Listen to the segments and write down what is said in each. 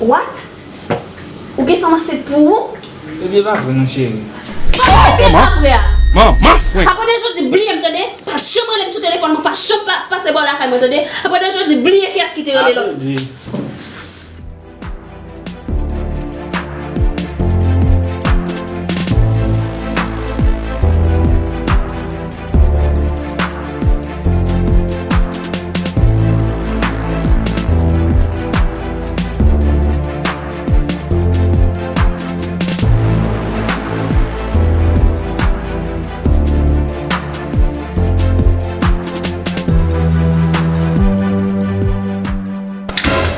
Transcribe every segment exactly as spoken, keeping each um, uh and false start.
What? Ou gen fanm ansent pou ou? Ebyen, pa vre non, cheri. Sa w ap fè apre a? Manman fwen! Apre de jodi, bliye m, tande? Pa janm rele m sou telefòn mwen, pa janm pa, pase bò lakay mwen, tande? Apre de jodi, bliye kiyès ki te rele lòt.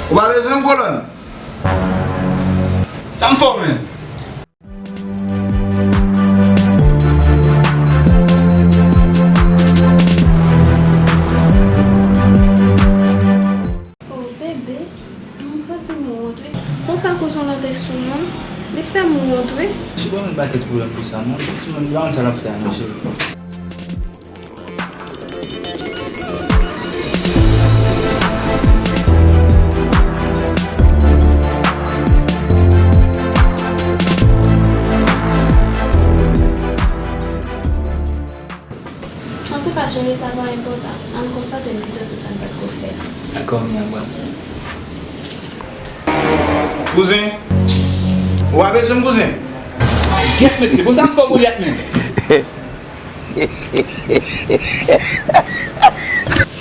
Ou pa bezwen m, kolòn? Sa m fè w menm? Oh, bebe, m santi m wont, wi. Konsa kouzin w lan te sou mwen, li fè m wont, wi. Cheri, pa met ba tèt pwoblèm pou sa, non. Timoun, li pa konn sa l ap fè a, non, cheri. Antouka, cheri, sa pa enpòtan. Ann konsante n pito sou sa n pral ko fè a. Dakò, mi amor. Kouzen, ou pa bezwen m, kouzen? Yes, mesye, bon, sa m fè w, Golyat, menm?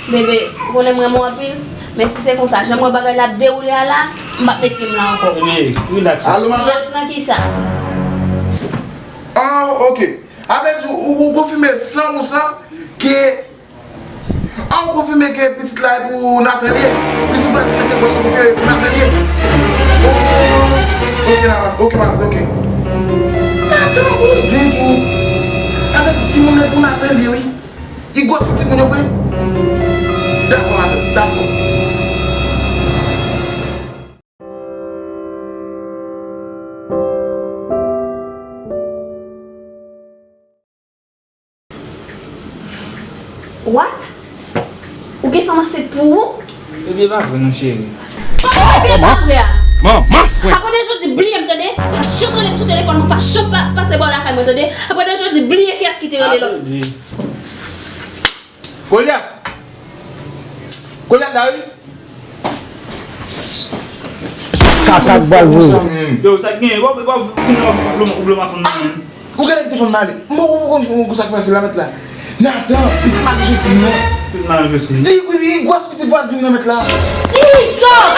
Bebe, ou konnen m renmen w anpil, men si se konsa, jan m wè bagay la ap dewoule a la, m p ap met pye m la ankò. Ebyen, relax. Alo, madanm? Relax nan kisa? Ah, ok. A vle di, ou, ou konfime san pou san ke, ah, ou konfime ke pitit la e pou Nathan li ye? Pitit vwazin nan te gwòs pou ke pou Nathan li ye? Oh, ok, la, ok, madanm, ok. Nathan, ou zen tou. A vle di, timoun nan e pou Nathan li ye, wi. Li gwòs pou timoun yo vre? Dakò, madanm, dakò. What? Ou gen fanm ansent pou ou? Ebyen, pa vre non, cheri. Sa w ap fè apre a? Manman fwen! Apre de jodi, bliye m, tande? Pa janm rele m sou telefòn mwen, pa janm pa, pase bò lakay mwen, tande? Apre de jodi, bliye kiyès ki te rele lòt. Golyat! Golyat la, wi! Kaka k bal voye. Yo, sa k genyen? Wap, wap fin wap, ou blo ma fanm nan menm. Ou genlè kite fanm nan ale. Mwen, mwen, mwen, mwen, sa k pase la, mèt la. Nathan, pitit madanm Josline nan. Pitit madanm Josline. Li, wi, wi, gwòs pitit vwazin nan, mèt la. Jesus!